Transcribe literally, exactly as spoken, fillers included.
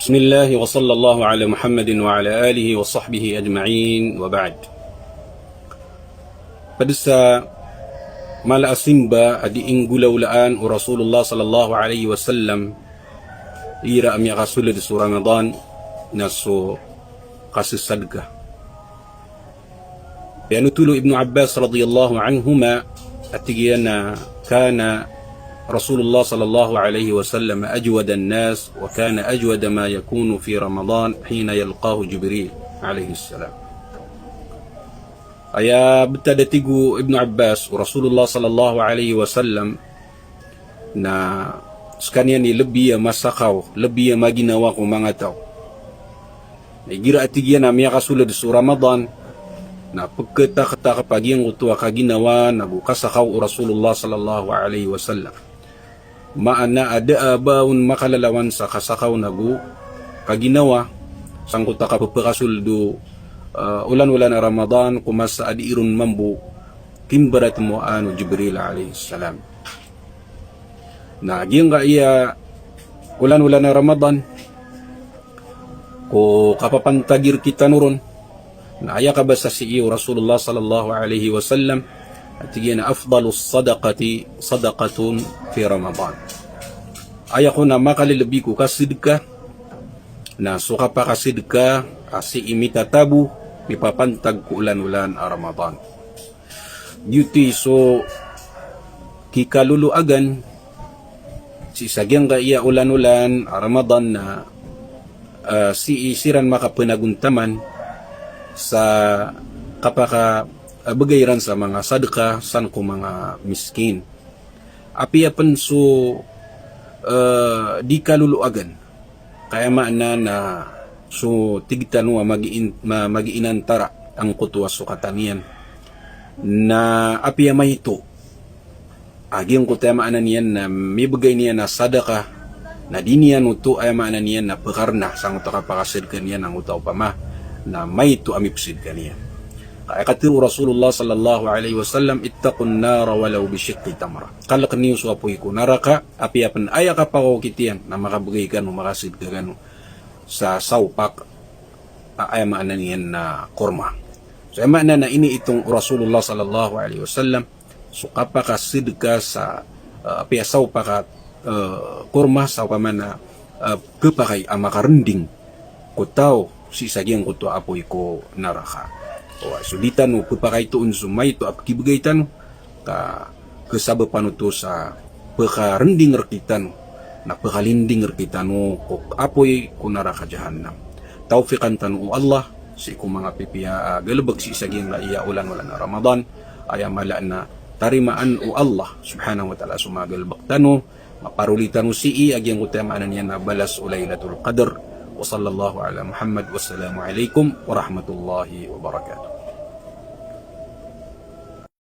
Bismillah wa sallallahu ala Muhammadin wa ala alihi wa sahbihi ajma'in, wa ba'd. Pd sa mala a simba a dii nggolawlaan o Rasulullah sallallahu alaihi wasallam igira a miyakasold so Ramadan na so kasasadka. Piyanothol o Ibnu Abbas radiyallahu anhuma a tig iyan a kana Rasulullah sallallahu alaihi wasallam ajwadan nas, wa kana ajwada ma yakunu fi Ramadan hina yalqahu Jibril alaihis salam. Aya btad a tig o Ibnu Abbas, o Rasulullah sallallahu alaihi wasallam na skaniyan i lbi a masakaw, lbi a maginawa ko manga taw. Na igira a tig iyan a miyakasold so Ramadan, na pkhataktakp a giyangkoto a kaginawa nago kasakaw o Rasulullah sallallahu alaihi wasallam. Maana a da a ba on makalalawan sa kasakaw nago kaginawa sangkoto a kapphakasold o, ah, olan-olan a Ramadan ko masa a dii ron mambo kimbaratmoan o Jibril alaihis salam. Na giyangkaya olan-olan a Ramadan ko kapapantagi rkitano ron, na aya kabasa sii o Rasulullah sallallahu alaihi wasallam a tig iyan a afdalus sadaqati sadaqatun fi Ramadan. Aya kon a makalilbi ko kasadka na so kapakasadka a sii mitatago, mipapantag ko olan-olan a Ramadan. Giyoto i so kikaloloagan sii sa giyangkaya olan-olan a Ramadan na, ah, sii siran makapnagontaman sa kapaka, ah, bgay iran sa manga sadka san ko manga miskin. Apiya pn so, ah, di kaloloagan. Ka aya maana na so tig tano a magiin-, ma-, magiinantara angkoto a sokatan iyan. Na apiya maito a giyangkoto aya maana niyan na mibgay niyan a sadaka, na di niyan oto aya maana niyan na pkarna sangkoto a kapakasadka niyan angkoto a opama na maito a mipsadka niyan. Ka aya katharo o Rasulullah sallallahu alaihi wasallam, "Ittaqun nara walaw bishiqqi tamra." Kalk niyo so apoy ko naraka, apiya pn aya kapakaokit iyan na makabgay kano, makasadka kano sa sawpak, a, aya maana niyan na korma. So aya maana na iniitong o Rasulullah sallallahu alaihi wasallam so kapakasadka sa, a, apiya sawpak a, a, korma sa opama na, a, khapakay a makarnding ko taw sii sa giyangkoto a apoy ko naraka. Oway, so di tano pphakaitoon so maito a pkibgay tano, ka khasabpan oto sa pkarnding rkitano, na pkalinding rkitano ko apoy ko naraka Jahannam. Tawfiqan tano o Allah sii ko manga pipiya a galbk sii sa giyangkaya olan-olan a Ramadan, aya mala na tarimaan o Allah subhanahu wa ta'ala so manga galbk tano, maparoli tano sii a giyangkoto aya maana niyan na balas o Lailatul Qadr. Wa sallallahu ala Muhammad, wassalamu alaikum warahmatullahi wabarakatuh.